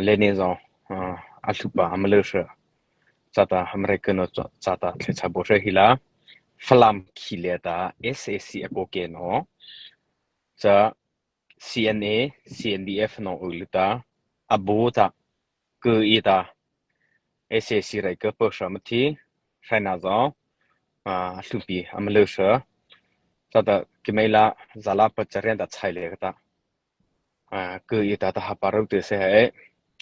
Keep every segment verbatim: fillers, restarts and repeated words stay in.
Lene zao, a hluhpi ama lei hra, chata American no chata thei cha bo hra hila, Falam khi liata S A C a ko ke no, cha C N A, C N D F no u lita, a bo ta, ke i ta, S A C rai ke pasa ma thi, hrai na zao, a hluhpi ama lei hra, chata keimo la zala pa charian ta chai le ka ta. Ke i ta ta ha parau te se hai,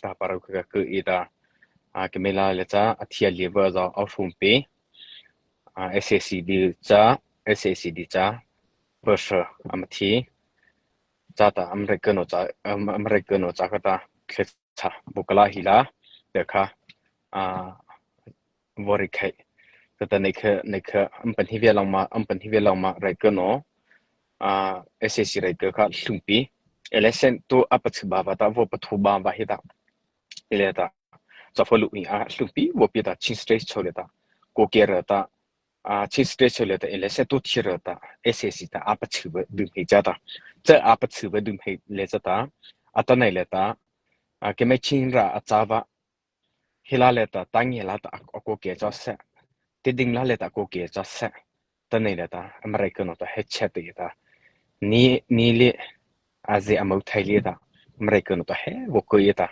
ta ha parau ka ke i ta, keimo la le cha a thia liva zao au hum pi, S A C di cha, S A C di cha, pasa ama thi, chata American no cha, American no cha ka ta, khe cha, bukala hila, de kha, a, vori khai. Tata nei kha, nei kha, am pan hi ve lang ma, am pan hi ve lang ma, rai ke no, a, S A C rai ke kha hluhpi. Election to a pa chu ba va ta, vo pa thu ba va hi ta. Ile ta. Cha fo lu i a hluhpi, vo pi ta, Chin State cho le ta. Ko ke ra ta, a, Chin State cho le ta, election to thi ra ta, S A C ta, a pa chu ba dum hei cha ta. Cha a pa chu ba dum hei le cha ta. A ta nei le ta. A, keimo Chin ra a cha va, hila le ta, ta nge la ta, a ko ke cha se. Ti ding la le ta, a ko ke cha se. Ta nei le ta, American no ta he che te ta. Ni, ni le, a ze a mau thai le ta. American no ta he vo ko i ta.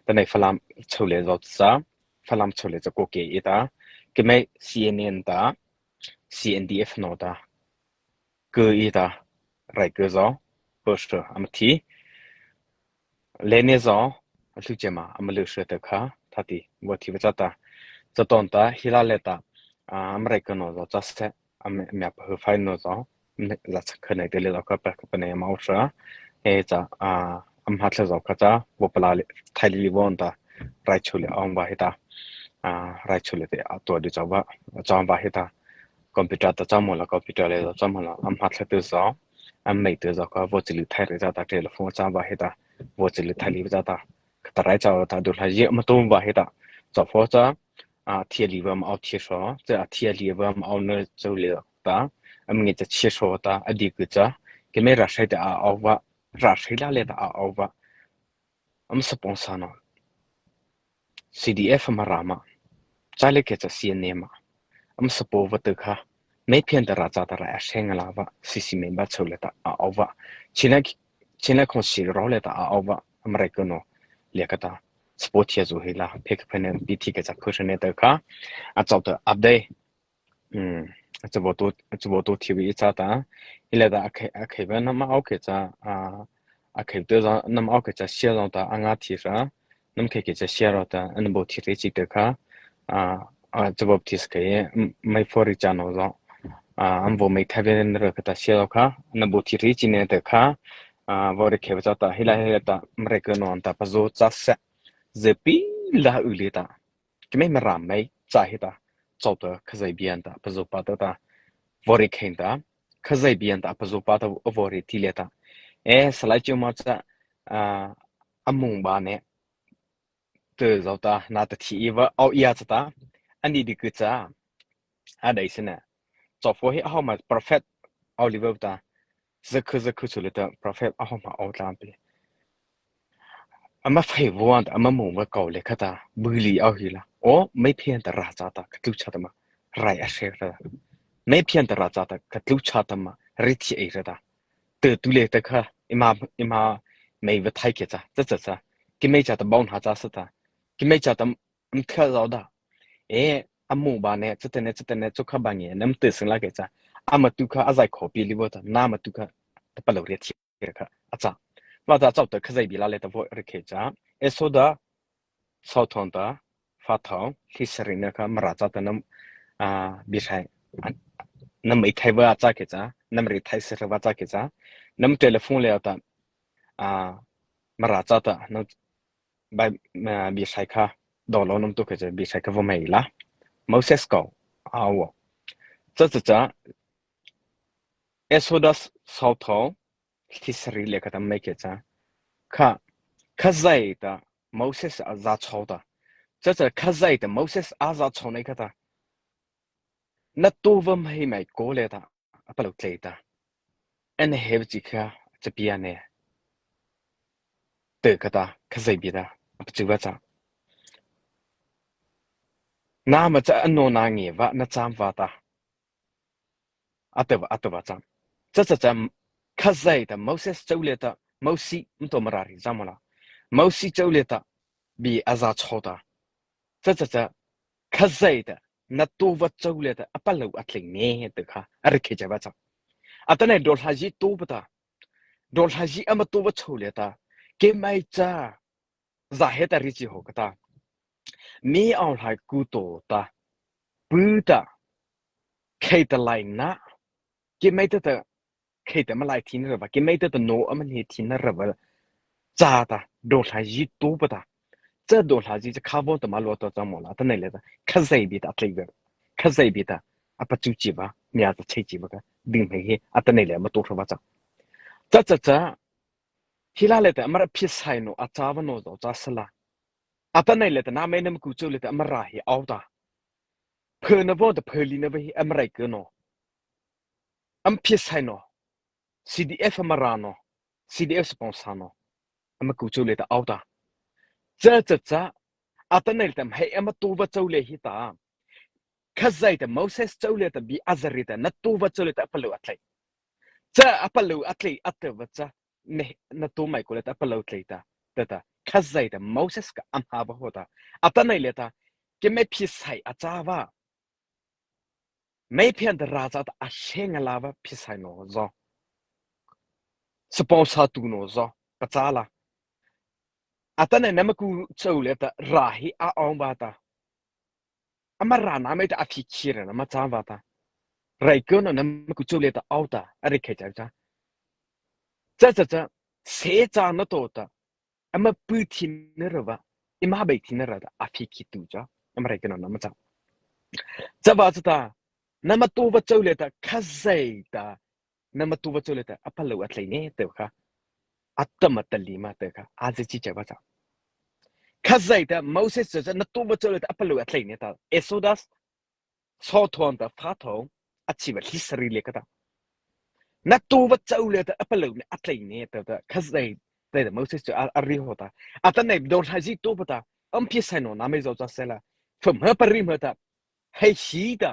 Ta nei Falam cho le zao cha, Falam cho le cha ko ke i ta. Keimo C N N ta, C N D F no ta. Ke i ta, rai ke zao, pasa ama thi. Lene zao, a hluh che ma, ama lei hra te kha, thati, vo thi va cha ta. Cha ton ta, hila le ta, a, American no zao cha se, a, mia pa hu fai no zao, za cha kha nei te le zao kha pa, kha pa nei ama u hra. E cha, a, am ha thla zao kha cha, vo pa la le, thai le li vo ta, rai chu le ong va hi ta. A, rai chu le te, a to di cha va, cha va hi ta. Computer ta cha mo la, computer le cha mo la, am ha thla te zao. Am mei te zao kha, vo chi li thai re cha ta, telephone cha va hi ta. Vo chi li thai li va cha ta. Ka ta rai cha ta, du hla ye ma to va hi ta. Cha fo cha, a, thia li va ma au thia so, cha a thia li va ma au ne cho le ta. Am nge cha chia so ta, a di ku cha. Keimo ra sai ta a au va, ra sai la le ta a au va. Am sponsor no. C D F Mara ma. Cha le ke cha C N A ma. Am support va te kha. Mei phian ta ra cha ta ra a seng la va. C C member cho le ta a au va. China, China khong si ro le ta a au va. American no. Le ka ta. Support thia zu hi la. Pek pene pi thi ke cha phu ne te kha. A chau ta update. Um, a cha bo to, a cha bo to thi vi cha ta. Ile ta a khe, a khe va nam au ke cha, a, a khe te za nam au ke cha sia zong ta a nga thi sa. Nam khe ke cha sia ro ta, an bo thi re chi te kha. A, a cha bo thi sa ke, mai fo ri cha no zo. A, an bo mai tha ve ne re ka ta sia ro kha. An bo thi re chi ne te kha. A, vo re khe va cha ta, hila hila ta, mre ke no ta, pa zo cha sa. Ze pi la u le ta. Keimo Mara mei cha hi ta, chau ta Khazai bian ta, pa zo pa ta ta, vori khen ta, Khazai bian ta, pa zo pa ta, vori ti le ta. E, salai chiu ma cha, a, a mung ba ne, te zau ta, na ta thi i va, au ia cha ta, ani di ku cha, a dai se ne. Chau fo hi a hau ma prophet, au li va ta, zakhu zakhu chu le ta, prophet a hau ma au tla pi. Ama fei vuan ta, ama mung va kau le kha ta, bu li au hi la. O, mei phian ta ra cha ta, ka tlu cha ta ma, rai a she ra. Mei phian ta ra cha ta, ka tlu cha ta ma, ri thi ei ra ta. Te tu le ta kha, ima, ima, mei va thai ke cha, cha cha cha. Ki mei cha ta baun ha cha sa ta. Ki mei cha ta, m thia zau da. E, a mung ba ne, cha ta ne, cha ta ne, chu kha ba nge, nam te sing la ke cha. Ama tu kha, a zai kho pi li vo ta, na ma tu kha, ta pa lo ri thi. Kha, a cha. Va ta chau ta Khazai bi la le ta vo re khe cha. Esoda, sau thon ta, fa thau, hli sari na kha, Mara cha ta nam, a, bi thai. Nam i thai va cha ke cha, nam ri thai sari va cha ke cha. Nam telephone le ta, a, Mara cha ta, nam bai, a, bi thai kha, do lo nam tu ke cha, bi thai kha vo mai la. Moses kau, a vo. Cha cha cha, Esoda sau thau, hli sari le kha ta mai ke cha. Kha, Khazai ta Moses a za chau ta. Cha cha Khazai ta Moses a za chau nei kha ta. Na tu va mai mai ko le ta. A pa lo tlei ta. An he chi kha cha pia ne. Te kha ta Khazai bi ta. a pachu va cha. Nama cha ano na nge va na cham va ta. A tahpa, a tahpa cha. Cha cha cha, Khazoh ta Moses chô liata, Moses, mtô Mara ri za mo la. Moses chô liata, bie a za chô ta. Cha cha cha, Khazoh ta, na tao va chô liata, a palôh a tlai ne, tah kha, a reih khei cha va cha. Atanoh dawhlazy tao pa ta. Dawhlazy ama tao va chô liata, keimo cha, za he ta ri chi ho ka ta. Mi ao lai ku to ta. Pu ta. Khei ta lai na. Keimo ta ta. Khei ta ma lai thi na ra va. Keimo ta ta no ama ne thi na ra va. Cha ta. Dawhlazy tao pa ta. Cha dawhlazy cha kha vo ta ma lo to cha mo la. Atanoh liata. Khazoh bie ta a tlai va. Khazoh bie ta. A pachu chi va. Mia ta chei chi va ka. Ding hmei he. Atanoh liata ma tao ra va cha. Cha cha cha. Hi la liata, Mara pheisaih no, a cha va no zo cha sala. Atanoh liata, nama nama ku chô liata, Mara he ao ta. Pho na vo ta pho li na va he, Mara ke no. Ama pheisaih no. C D F Mara no. C D F sponsor no. Ama ku chô liata ao ta. Cha cha cha. Atanoh liata, hei ama tao va chô liata hi ta. Khazoh ta Moses chô liata bie a za ri ta, na tao va chô liata a palôh a tlai. Cha a palôh a tlai a tahpa cha, ne, na tao mai ko liata a palôh tlai ta, ta ta. Khazoh ta Moses ka ama ha va ho ta. Atanoh liata, keimo pheisaih a cha va. Mei phian ta ra cha ta a she nga la va pheisaih no zo. Sponsor tu no zo, pa cha la. Atanoh nama ku chô liata ra he a ao va ta. Ama ra nama ta a phi khira nama cha va ta. Rai ko no nama ku chô liata ao ta, a reih khei cha cha. Cha cha cha, se cha na to ta. Ama pu thi na ra va. Eima bei thi na ra ta, a phi khi tu cha. Ama rai ko no nama cha. Cha va cha ta. Nama tao va chô liata, Khazoh ta. Nama tao va chô liata, a palôh a tlai ne, tah kha. A tama ta li ma tah kha. A zi chi cha va cha. Khazoh ta, Moses cha cha, na tao va chô liata, a palôh a tlai ne ta. Exodus. Sawthon ta, pha thon. A chi va hli sari le ka ta. Na tao va chô liata, a palôh ne, a tlai ne, ta ta. Khazoh ta ta Moses cha, a, a ri ho ta. Atanoh dawhlazy tao pa ta. Ama pheisaih no, nama zo cha sala. Pham ha pa ri ma ta. Hei hi ta.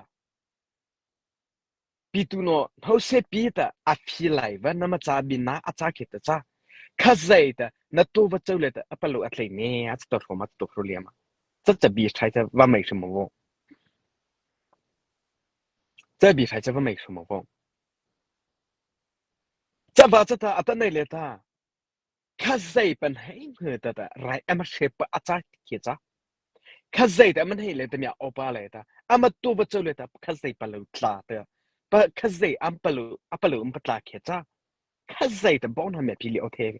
Pi tu no, hmô se pi ta, a phi lai va, nama cha bie na, a cha khei ta cha. Khazoh ta, na tao va chô liata, a palôh a tlai ne, a cha to hro ma, cha to hro lia ma. Cha cha bie thai cha va mai hro ma vo. Cha bie thai cha va mai hro ma vo. Cha va cha ta, atanoh liata. Khazoh pa hnei hmô ta ta, rai ama she pa a cha khei cha. Khazoh ta ama hnei liata mia o pa liata. Ama tao va chô liata, Khazoh palôh tla ta. Pa Khazoh ama palôh, a palôh ama pa tla khei cha. Khazoh ta baona mia phi li o the.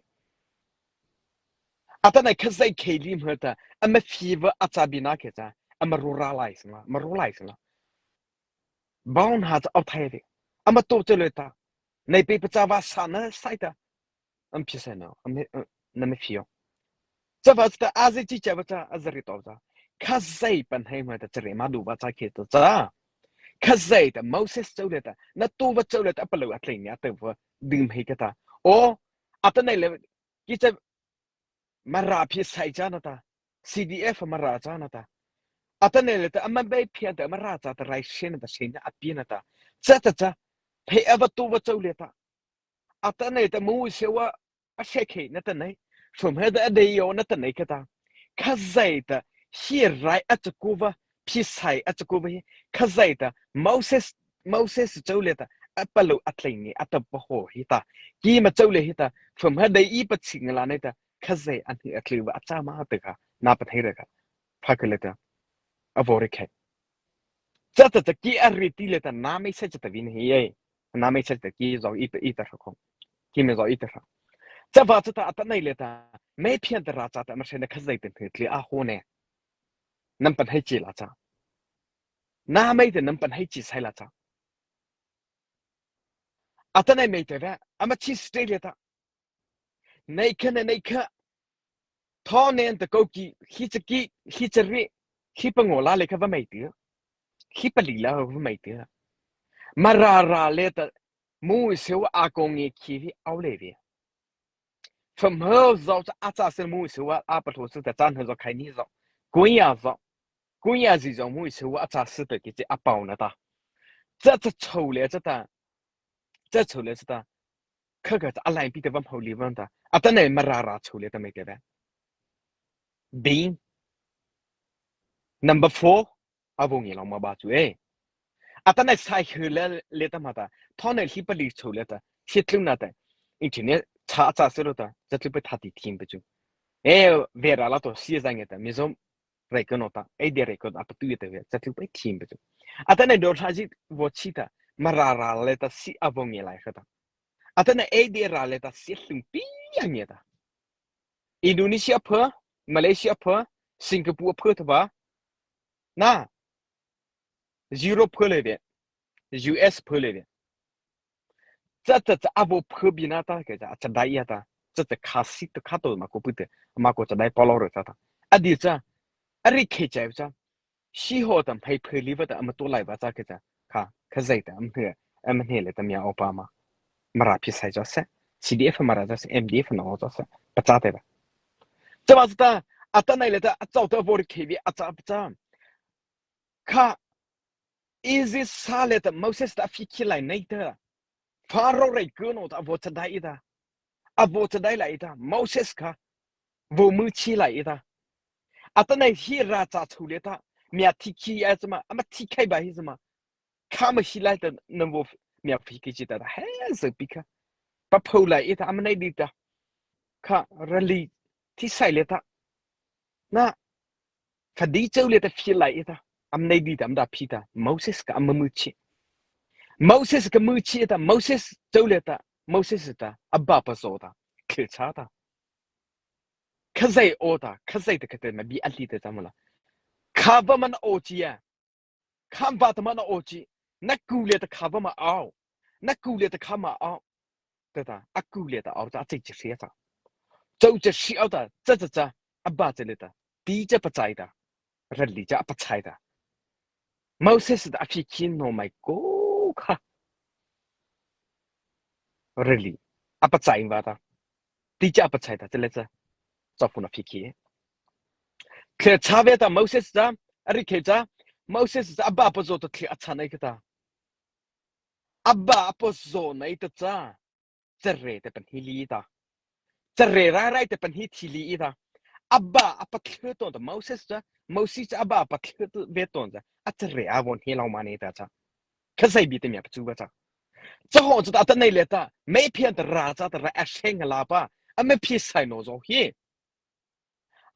Atanoh Khazoh khei li hmô ta, ama phi va a cha bie na khei cha. Ama ro ra lai sala, ama ro lai sala. Baona cha o thai ve. Ama tao chô liata. Nei pe pa cha va sa na sai ta. Ama pheisaih no, ama, eh, nama phi yo. Cha va cha ta a zi chi cha va cha, a za ri to cha. Khazoh pa hnei hmô ta cha re ma du va cha khei to cha. Khazoh ta Moses chô liata, na tao va chô liata, a palôh a tlai ne, a tao va ding hmei ka ta. O, atanoh liata, ki cha Mara pheisaih cha na ta. C D F Mara cha na ta. Atanoh liata, ama bei phian ta, Mara cha ta, rai she na ta, she na a pi na ta. Cha cha cha. Hei a va tao va chô liata. Atanoh ta Moses wa a she khei na ta nei. Pham ha ta a dei yo na ta nei ka ta. Khazoh ta hi rai a cha ko va, pheisaih a cha ko va hi. Khazoh ta Moses, Moses chô liata a palôh a tlai ne a tahpa ho hi ta. Keima chô liata hi ta. Pham ha dei ei pa ching la nei ta. Khazoh a hnei a tlai va a cha ma ta kha. Na pa thei ra kha. Pha kha liata. A vaw reih khei. Cha cha cha ki a ri ti liata nama sa cha ta vei na hi e. Nama sa cha ta ki zo ei ta, ei ta hra khong. Keimo zo ei ta hra. Cha va cha ta atanoh liata. Mei phian ta ra cha ta ama she na Khazoh ta hnei tlai a ho ne. Nama pa hnei chi la cha. Nama ta nama pa hnei chi sai la cha. Atanoh mei ta ve. Ama chi state liata. Nei kha na nei kha. Tho nen ta ko ki, hi cha ki, hi cha ri, hi pa ngo la le kha va mei ti. Hi pa li la va mei ti. Mara ra le ta, Moses wa a ko nge ki hi ao le ve. Pha hmô zy cha a châ sy hmô sy wa a pathao sy ta, cha hmô zy khai ni zy, kuya zy, kuya zy zy hmô sy wa a châ sy ta kei chi a pao na ta. Cha cha chô le cha ta, cha chô le cha ta, kha kha cha a lai pi ta va hmô li va ta. Atanoh Mara râh chô le ta mei te ba. Being number four, a vaw ngi lo ma ba chu e. Atanoh sai hmô le le ta ma ta, thôh na hli pa li chô le ta, hli tlu na ta, internet cha cha sy ro ta, cha tlu pa tha ti thim pa chu. E, Vera la to si za nge ta, Mizo rei ko no ta, e de rei ko a pa tu ta ve, cha tlu pa thim pa chu. Atanoh do hla zi vaw chi ta, Mara râh le ta si a vaw ngi lai kha ta. Atanoh e de râh le ta si hlung pi a ngi ta. Indonesia pha, Malaysia pha, Singapore pha ta ba. Na, Europe pha le ve, U S pha le ve. Cha cha cha a vaw pha bi na ta kei cha, a cha dai ya ta. Cha cha kha si ta kha to ma ko pu te, ma ko cha dai pa lo ro cha ta. A di cha, a ri khe cha cha. Si ho ta hmei pha li va ta, a ma to lai va cha kei cha. Kha, kha zai ta, a ma hne, a ma hne le ta mia o pa ma. Mara phi sai cha se, C D F Mara cha se, M D F na o cha se, pa cha te ba. Cha ba cha ta, atanoh le ta, a chô ta vaw ri khe vi, a cha pa cha. Kha, Egypt sa le ta Moses ta a phi khi lai nei ta. Pharaoh rei ko no ta a vaw cha dai ta. A vaw cha dai lai ta. Moses kha. Vaw mu chi lai ta. Atanoh hi râh cha chô le ta. Mia thi khi a cha ma. A ma thi khai ba hi cha ma. Kha ma hi lai ta na vaw mia phi khi chi ta ta. He zai pi kha. Pa phô lai ta. A ma nei di ta. Kha rali thi sai le ta. Na, kha di chô le ta phi lai ta, am nei di ta, am da phi ta, Moses kha am mu chi. Moses kha mu chi ta, Moses chô le ta, Moses ta, a ba pa zo ta, khe cha ta. Kha zai o ta, kha zai ta kha ta ma bi a li ta cha ma la. Kha va ma na o chi ya. Kha va ta ma na o chi. Na ku le ta kha va ma ao. Na ku le ta kha ma ao. Ta ta, a ku le ta ao ta, a chei chi hria ta. Chô chi hria ao ta, cha cha cha, a ba cha le ta. Ti cha pa chai ta. Rali cha a pa chai ta. Moses ta a phi khi no mai ko kha. Rali. A pa chai va ta. Ti cha a pa chai ta, cha le cha. Cha pu na phi khi. Khe cha ve ta Moses cha, a ri khe cha. Moses cha a ba pa zo ta khe a cha nei kha ta. A ba a pa zo nei ta cha. Chare te pan hi li ta. Chare rai rai te pan hi thi li ta. A ba a pa khle to ta Moses cha. Moses cha a ba a pa khle to ve to cha. A chare a von hi lo ma nei ta cha. Kha zai bi te mia pa chu ba cha. Cha ho cha ta ta nei le ta. Mei phian ta ra cha ta ra a sheng la pa. A mei phi sai no zo hi.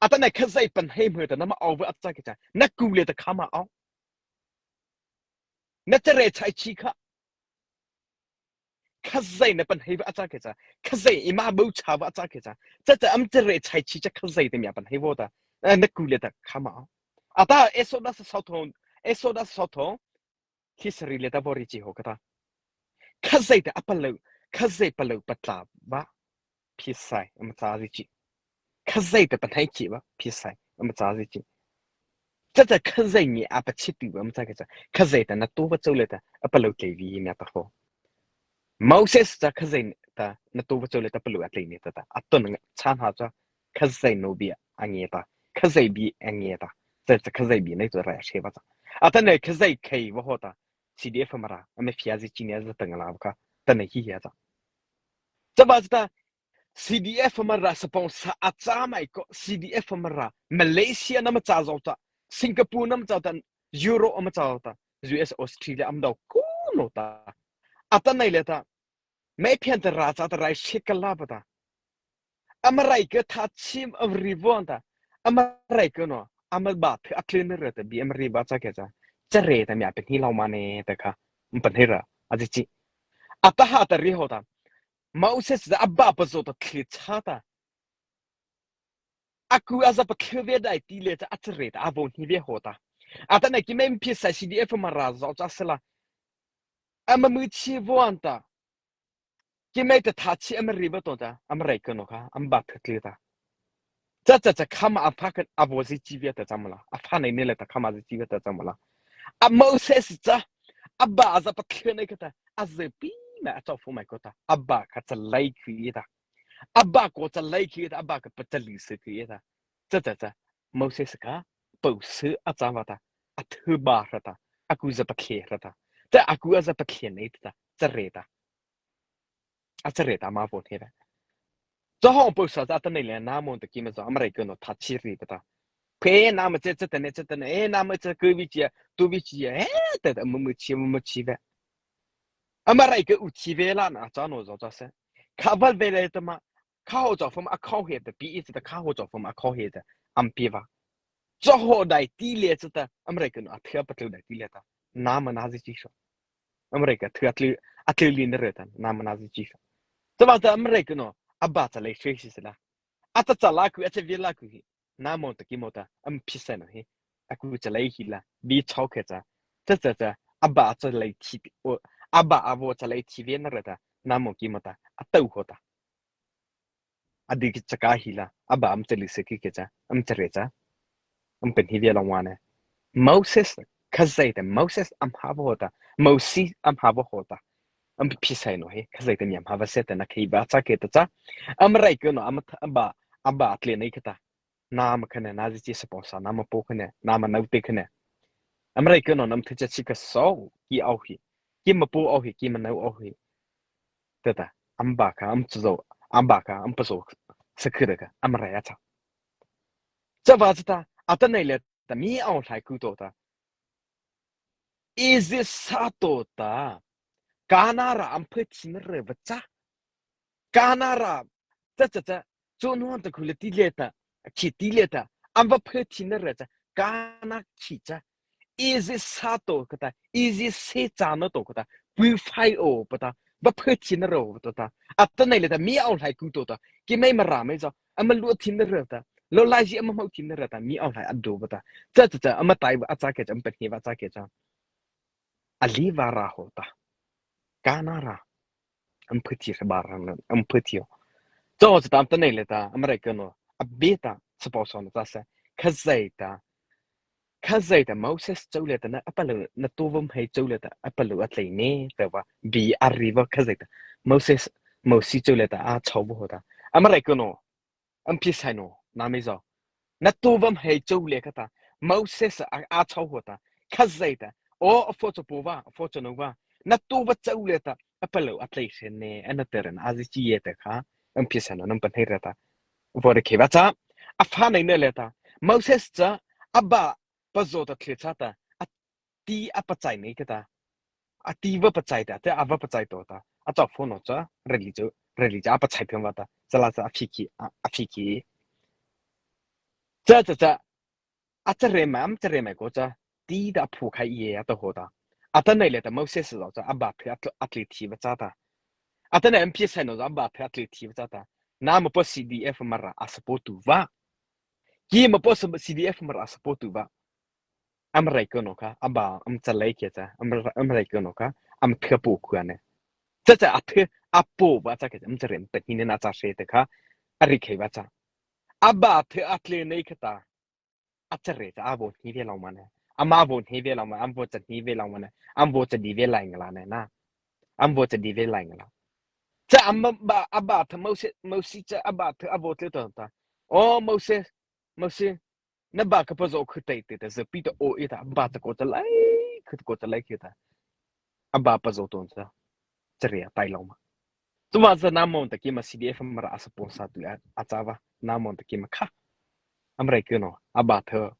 Atanoh kha zai pan hei hmei ta na ma ao va a cha kei cha. Na ku le ta kha ma ao. Na chare chai chi kha. Kha zai na pan hei va a cha kei cha. Kha zai i ma bo cha va a cha kei cha. Cha cha am chare chai chi cha kha zai te mia pan hei vo ta. Eh, na ku le ta kha ma ao. Ata Exodus sa thong. Exodus sa thong. History le ta vaw ri chi ho kha ta. Kha zai ta a pa lo, kha zai pa lo pa tla va. Phi sai, a ma cha zi chi. Kha zai ta pa thai chi va, phi sai, a ma cha zi chi. Cha cha kha zai ni a pa chi tu va, a ma cha kei cha. Kha zai ta na to va chô le ta, a pa lo tlei vi na ta ho. Moses cha kha zai ta na to va chô le ta pa lo a tlei ni ta ta. A to na cha na cha kha zai no bi a nge ta. Kha zai bi a nge ta. Cha cha kha zai bi nei to ra she va cha. Atanoh kha zai khai va ho ta. C D F Mara, a me phia zi chi ni a za ta nga la va kha. Ta na hi hi a cha. Cha ba cha ta. C D F Mara sponsor a cha mai ko, C D F Mara Malaysia nama cha zo ta, Singapore nama cha ta, Europe ama cha ta, U S, Australia ama dao ko no ta. Ata nai le ta, mei phian ta ra cha ta rai shit ka la pa ta. Ama rai ke tha chim a ri von ta. Ama rai ke no, ama ba the a clean re ta bi ama ri ba cha ke cha. Cha re ta mi a pe ni lau ma ne ta kha. Mpa ni ra, a zi chi. Ata ha ta ri ho ta. Moses za a ba pa zo ta thli cha ta. A ku a za pa thli ve dai ti le cha a cha re ta a vo ni ve ho ta. Ata na ki mei phi sai C D F Mara zo cha sela. Ama mu chi von ta. Ki mei ta tha chi ama ri ba to ta, ama rai ke no kha, ama ba thli ta. Cha cha cha kha ma a pha ke a vo zi chi ve ta cha ma la. A pha nei ne le ta kha ma zi chi ve ta cha ma la. A Moses cha, a ba a za pa thli nei ke ta, a ze pi ma a cha fu mai ko ta. A ba kha cha lai kui ta. a bâ kô chalei khi ta, a bâ kha pachali se khi ta. Cha cha cha. Moses kha, pôh se a châ vâta, a thu ba ra ta, a ku za pathie ra ta. Cha a ku a za pathie nei ta, cha re ta. A cha re ta ma vo he ra. Cha hawh pôh sa cha ta nei le na mon ta ki ma zo, a ma rei ko no tha chi ri pa ta. Phe na ma che cha ta ne, cha ta ne, e na ma cha ko vi chi ya, tu vi chi ya, e ta ta mu mu chi, mu mu chi ve. A ma rei ko u chi ve la na cha no zo cha se. Kha val ve le ta ma, kha ho zo phom a kho he ta, pi i ta kha ho zo phom a kho he ta, am pi va. Cha ho dai ti le cha ta, a ma rei ko no a thia pa tlu dai ti le ta. Na ma na zi chi so. A ma rei ko thia tlu, a tlu li na re ta, na ma na zi chi so. Cha ba ta a ma rei ko no, a ba cha lei shi shi la. A ta cha la ku, a cha vi la ku hi. Na mo ta ki mo ta, am pi sa no hi. A ku cha lei hi la, bi chau khe cha. Cha cha cha, a ba cha lei ti, o, a ba a vo cha lei ti ve na re ta, na mo ki mo ta, a tau ho ta. A di ki cha ka hi la, a ba am cha li se ki ke cha, am cha re cha. Am pen hi ve la wa ne. Moses, Khazai ta, Moses am ha vo ta, Mosi am ha vo ho ta. Am pi sa no hi, Khazai ta mi am ha va se ta na khei va cha ke ta cha. Am rai ko no, am ta, a ba, a ba tle nei ka ta. Na ma kha ne, na zi chi sa po sa, na ma po kha ne, na ma nau te kha ne. Am rai ko no, nam thu cha chi ka so, ki au hi. Ki ma po au hi, ki ma nau au hi. Ta ta, am ba kha, am cha zo, am ba kha, am pa zo, sa khu ra ka, am rai a cha. Cha va cha ta, a ta nei le ta, mi au lai ku to ta. Izi sa to ta, Kana ra am phe ti na re va cha. Kana ra, cha cha cha, cho no ta khu le ti le ta, khi ti le ta, am va phe ti na re cha, Kana khi cha. Izi sa to ka ta, izi se cha na to ka ta, pui fai o pa ta, va phe ti na re o pa ta. A ta nei le ta, mi au lai ku to ta, ki mai ma ra mai zo, am lu ti na re ta, lo lai ji am mau ti na re ta, mi au lai a do pa ta. Cha cha cha, am tai va a cha ke cha, am pen hi va cha ke cha. A li va ra ho ta. Kana ra. Am phe ti sa ba ra na, am phe ti o. Cho cha tam ta nei le ta, am rai ko no. A be ta, sa po so na ta sa. Khazai ta. Khazai ta Moses chau le ta na, a pa lo, na to vam hai chau le ta, a pa lo a tlai ne, ta va, bi a ri va Khazai ta. Moses, Mosi chau le ta, a chau va ho ta. Am rai ko no. Am pi sai no, na mi zo. Na to vam hai chau le ka ta. Moses a, a chau ho ta. Khazai ta. O, a pho cho po va, a pho cho no va. Na to va chau le ta. A pa lo a tlai se ne, a na te ren, a zi chi ye te kha. Am pi sai no, nam pan hai ra ta. Vo re khe va cha. A pha nei ne le ta. Moses cha, a ba, pa zo ta thle cha ta. A ti a pa chai nei ka ta. A ti va pa chai ta, te a va pa chai to ta. A cha pho no cha, re li cho, re li cha, a pa chai phe va ta. Cha la cha a phi ki, a, a phi ki. Cha cha cha. A cha re ma, am cha re ma ko cha. Ti ta phu khai ye a ta ho ta. A ta nei le ta Moses zo cha, a ba phe a tl-, a tli ti va cha ta. A ta nei am pi sai no cha, a ba phe a tli ti va cha ta. Na ma po C D F ma ra a support tu va. Ki ma po sa-, C D F ma ra a support tu va. Am rai ko no kha, a ba, am cha lei ke cha, am ra-, am rai ko no kha, am thia po khu ne. Cha cha a thia, a po va cha ke cha, am cha ren pe hi ne na cha se te kha, a ri khei va cha. A ba thia a tle nei kha ta, a cha re cha, a vo hi ve lo ma ne. A ma vo hi ve lo ma, am vo cha hi ve lo ma ne. Am vo cha di ve lai nga la ne na. Am vo cha di ve lai nga la. Cha am ba, a ba thia Moses, Moses cha, a ba thia a vo tle to ta. O Moses, Moses, na ba ka pa zo khu tei te ta, za pi ta o i ta, ba ta ko ta lai, khu ta ko ta lai ki ta. A ba pa zo ton cha. Cha re a tai lo ma. Tu ma za na mon ta ki ma C D F ma ra a support sa tu a, a cha va, na mon ta ki ma kha. Am rai ko no, a ba thia,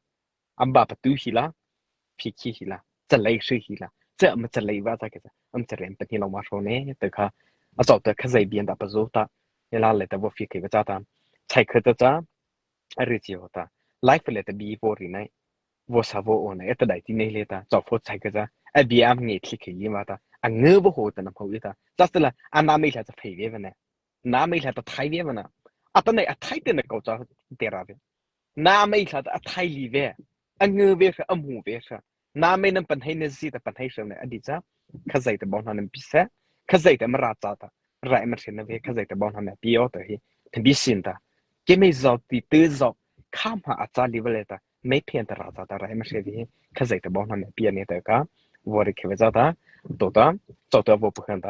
am ba pa tu hi la, phi ki hi la, cha lei shi hi la, cha ma cha lei va cha ke cha, am cha ren pe hi lo ma so ne, ta kha, a zo ta Khazai bian ta pa zo ta, ya la le ta vo phi ke va cha ta, chai kha ta cha, a ri chi ho ta. Life le ta bi vo ri nai. Vo sa vo o nai. E ta dai ti nei le ta. Cho pho chai ka cha. A bi am nge thli ke li ma ta. A nge vo ho ta na pho i ta. Cha sa la. A na mei la cha phei ve va ne. Na mei la ta thai ve va na. A ta nei a thai te na ko cha te ra ve. Na mei la ta a thai li ve. A nge ve sa, a mu ve sa. Na mei nam pan hai ne zi ta pan hai sa ne. A di cha. Khazai ta bon ha nam pi sa. Khazai ta ma ra cha ta. Rai ma se na ve Khazai ta bon ha nam pi o ta hi. Ta bi sin ta. Ke mei zau ti te zau. Kha ma a cha li va le ta. Mei phen ta ra cha ta rai ma se ve. Khazai ta bon ha nam pi a ne ta ka. Vo ri ke ve cha ta. To ta. Cho ta vo pu khan ta.